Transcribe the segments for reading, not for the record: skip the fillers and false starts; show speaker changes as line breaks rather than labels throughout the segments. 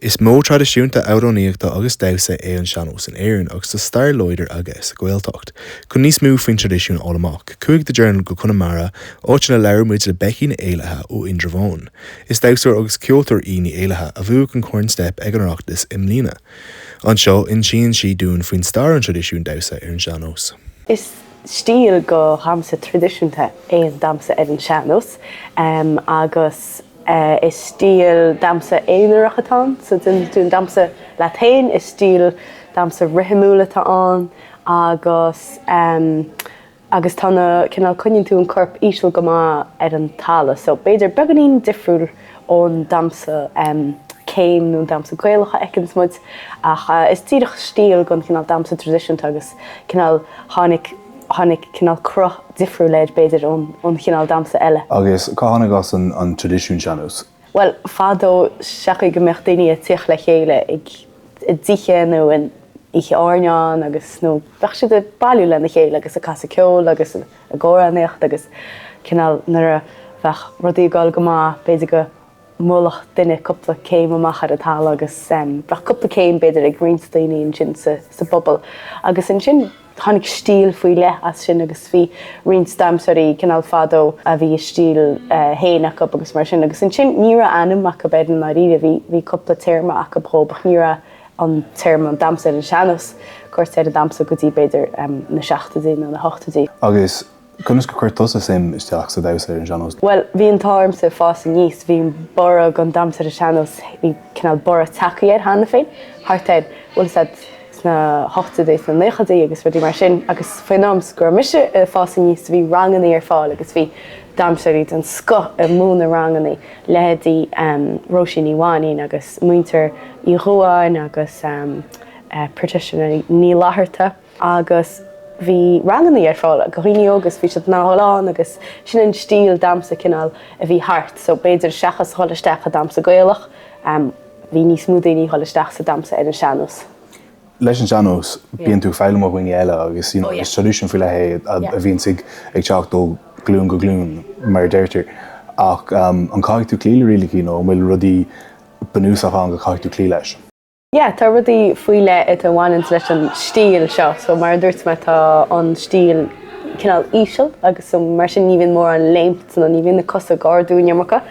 Is modh traidisiúnta amhránaíochta agus damhsa é an sean-nós in Éirinn agus tá stair láidir aige sa Ghaeltacht. Chun níos mó faoin traidisiún a fháil amach, chuaigh The Journal go Conamara, áit ina labhair muid le Becky Ní Éallaithe ó Indreabhán. Is damhsóir agus ceoltóir í Ní Éallaithe a bhuaigh an Corn Steip ag an Oireachtas i mbliana. Anseo, insíonn sí dúinn faoin stair an traidisiún damhsa ar an sean-nós.
Is stíl de dhamhsa traidisiúnta é an damhsa ar an sean-nós agus Is stíl damhsa aonarach atá ann, so déanann tú an damhsa leat féin, is stíl damhsa rithimiúil atá ann agus agus tá na, cineál, coinníonn tú an corp íseal go maith ar an talamh, so b'fhéidir beagáinín difriúil ón damhsa céim nó an damhsa Gaelach a fheiceanns muid ach is díreach stíl den chineál damhsa traidisiúnta agus cineál tháinig tháinig cineál cruth difriúil air, b'fhéidir, ón chineál damhsa eile.
Agus cá tháinig as an traidisiún sean-nós?
Bhuel, fadó, sa chaoi go mbeadh daoine ag tíocht le chéile ag i dtithe nó in oíche airneáin agus nó bheadh siad ag bailiú lena chéile agus ag casadh ceoil agus ag amhránaíocht agus cineál nuair a bheadh rudaí ag dul go maith, b'fhéidir go mbuailfeadh duine cúpla céim amach ar an talamh agus bheadh cúpla céim b'fhéidir ag roinnt daoine ansin sa bpobal agus ansin tháinig stíl faoi leith as sin agus bhí roinnt damhsóirí cineál fadó a bhí a stíl féin acu agus mar sin agus ansin ní raibh ainm acu air i ndáiríre, bhí bhí cúpla téarma acu dhób ach ní raibh an téarma an damhsa ar an sean-nós curtha ar an damhsa go dtí b'fhéidir na seachtóidí nó na hochtóidí.
Agus Conas gur chuir tusa suim isteach sa damhsa ar an sean-nós?
Bhuel, bhí an t-ádh ormsa ag fás aníos, bhí an borradh don damhsa ar an sean-nós, bhí cineál borradh tagtha air cheana féin, thart ar, bhfuil fhios a'd, sna hochtóidí, sna naochaidí agus rudaí mar sin agus faoin am go raibh mise ag fás aníos bhí rangannaí ar fáil agus bhí damhsóirí den scoth ag múineadh rangannaí, leithéidí Róisín Ní Mhainín agus muintir Uí Dhuáin agus Patricia Ní Fhlatharta. agus bhí rangannaí ar fáil do dhaoine óga agus bhí siad in ann a dhul ann agus sin an stíl damhsa cineál a bhí thart so b'fhéidir seachas a dhul isteach i damhsa Gaelach bhí níos mó daoine a dhul isteach sa damhsa ar an sean-nós.
Leis an sean-nós bíonn tú ag foghlaim ó dhaoine eile agus you know is traidisiún faoi leith é a bhíonns ag teacht ó ghlúin go glúin mar a deirtear ach an caithfidh tú cloí le rialacha nó an bhfuil rudaí bunúsach ann go caithfidh tú cloí leis?
Yeah, tá rudaí faoi leith atá a bhaineanns leis an stíl seo. So mar a dúirt mé tá an stíl cineál íseal agus so mar sin ní bhíonn mórán léimt nó ní bhíonn na cosa ag ardú an iomarca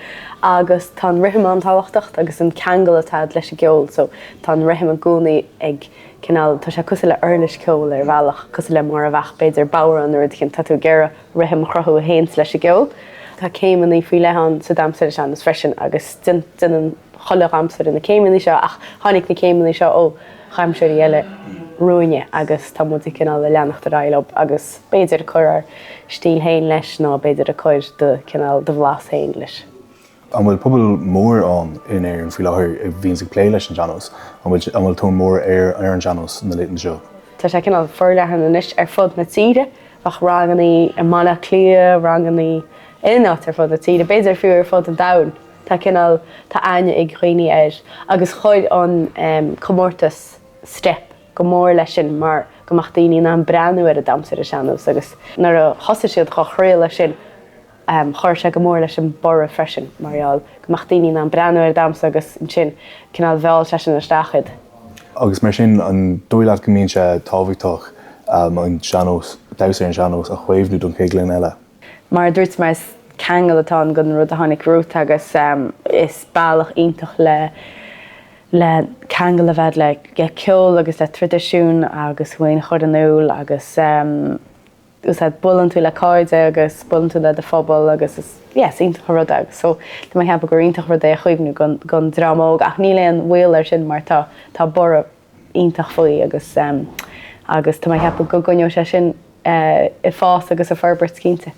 agus tá an rithim an-tábhachtach agus an ceangal atá a'd leis an gceol so tá an rithim i gcónaí ag cineál, tá sé cosúil le uirlis ceoil ar bhealach, cosúil le mar a bheadh b'fhéidir bodhrán nó rud éicint, tá tú ag iarraidh rithim a chruthú a théanns leis an gceol. Tá céimeanna faoi leith ann sa damhsa ar an sean-nós freisin agus déanann chuile dhamhsóir na céimeanna seo ach tháinig na céimeanna seo ó dhamhsóirí eile roimhe agus tá muid ag cineál ag leanacht ar aghaidh leo agus b'fhéidir ag cur ár stíl féin leis nó b'fhéidir ag cur do cineál do bhlas féin leis.
An bhfuil pobal mór ann in Éirinn faoi láthair a bhíonns ag plé leis an sean-nós? An bhfuil an bhfuil tóir mór ar ar an sean-nós na laethanta seo?
Tá sé cineál forleathan anois ar fud na tíre. Bheadh rangannaí i mBaile Átha Cliath, rangannaí in áit ar fud na tíre, b'fhéidir fiú ar fud an domhain. Tá cineál, tá aithne ag dhaoine air agus chuir an comórtas Steip go mór leis sin mar go mbeadh daoine in ann breathnú ar an damhsa ar an sean-nós agus nuair a thosaigh siad dhá chraoladh sin chuir sé go mór leis an borradh freisin mar gheall go mbeadh daoine in ann breathnú ar an damhsa agus ansin cineál mheall sé sin isteach iad.
Agus mar sin an dóigh leat go mbíonn sé tábhachtach an sean-nós, damhsa ar an sean-nós a chaomhnú don chéad ghlúin eile?
Mar a dúirt mé is ceangal atá ann don rud a tháinig romhat agus is bealach iontach le le ceangal a bheith le ceol agus le traidisiún agus thú féin a chur in iúl agus úsáid buaileann tú le cairde agus buaileann tú le do phobal agus is yeah is iontach an rud é agus so tá mé ag ceapadh gur iontach rud é a chaomhnú don don dream óg ach níl aon bhaol air sin mar tá tá borradh iontach faoi agus agus tá mé ag ceapadh go gcoinneoidh sé sin ag fás agus ag forbairt cinnte.